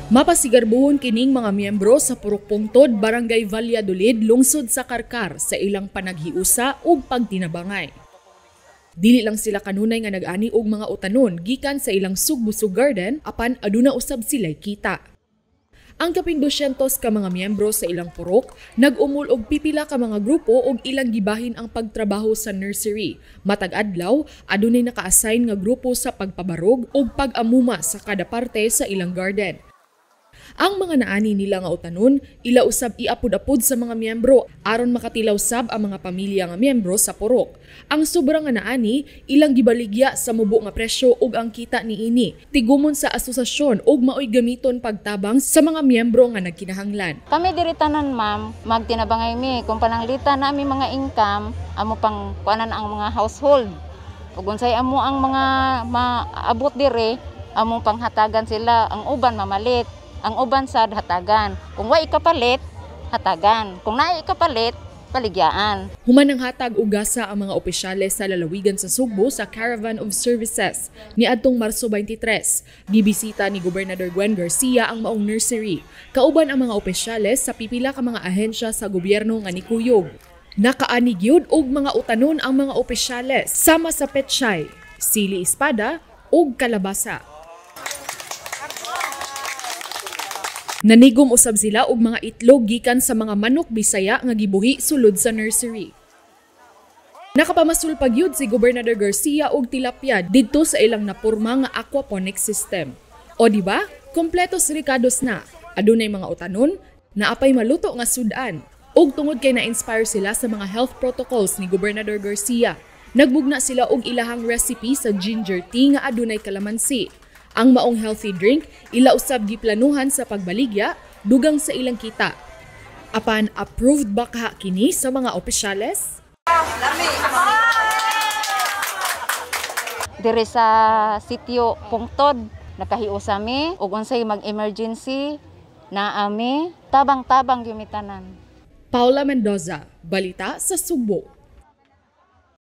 Mapasigarbuhon kining mga miyembro sa Purok Pungtod, Barangay Valladolid, lungsod sa Carcar sa ilang panaghiusa ug pagtinabangay. Dili lang sila kanunay nga nag-ani og mga utanon gikan sa ilang Sugbusog Garden apan aduna usab sila'y kita. Ang kapin 200 ka mga miyembro sa ilang purok nag-umol og pipila ka mga grupo og ilang gibahin ang pagtrabaho sa nursery. Matag adlaw, adunay naka-assign nga grupo sa pagpabarog ug pag-amuma sa kada parte sa ilang garden. Ang mga naani nila nga utanon, ila usab iapod-apod sa mga miyembro aron makatilaw sab ang mga pamilya nga miyembro sa purok. Ang sobra nga naani, ilang gibaligya sa mubo nga presyo ug ang kita niini tigumon sa asosasyon ug maoy gamiton pagtabang sa mga miyembro nga nagkinahanglan. Kami diri tanan, ma'am, magtinabangay mi kung pananglitan na ami mga income, amo pang kuanan ang mga household. Ug unsay amo ang mga maabot dire, amo panghatagan sila, ang uban mamalit. Ang uban sad hatagan. Kung wa ikapalit, hatagan. Kung naay ikapalit, paligyaan. Human ang hatag og gasa ang mga opisyales sa lalawigan sa Sugbo sa Caravan of Services niadtong Marso 23. Gibisita ni Gobernador Gwen Garcia ang maong nursery. Kauban ang mga opisyales sa pipila ka mga ahensya sa gobyerno nga nikuyog. Nakaani gyud og mga utanon ang mga opisyales sama sa petchay, sili espada ug kalabasa. Nanigom usab sila og mga itlog gikan sa mga manok Bisaya nga gibuhi sulod sa nursery. Nakapamasul pa gyud si Gobernador Garcia og tilapia didto sa ilang napurma nga aquaponics system. O di ba? Kompleto si Ricados na. Adunay mga utanon, naapay maluto nga sudan. Og tungod kay na-inspire sila sa mga health protocols ni Gobernador Garcia, nagbugna sila og ilahang recipe sa ginger tea nga adunay kalamansi. Ang maong healthy drink, ila usab giplanuhan sa pagbaligya, dugang sa ilang kita. Apan approved ba kaha kini sa mga opisyales? Dire sa sitio Pungtod, nakahiusa mi ug unsay mag-emergency naa mi, tabang-tabang gyud mi tanan. Paula Mendoza, Balita sa Sugbo.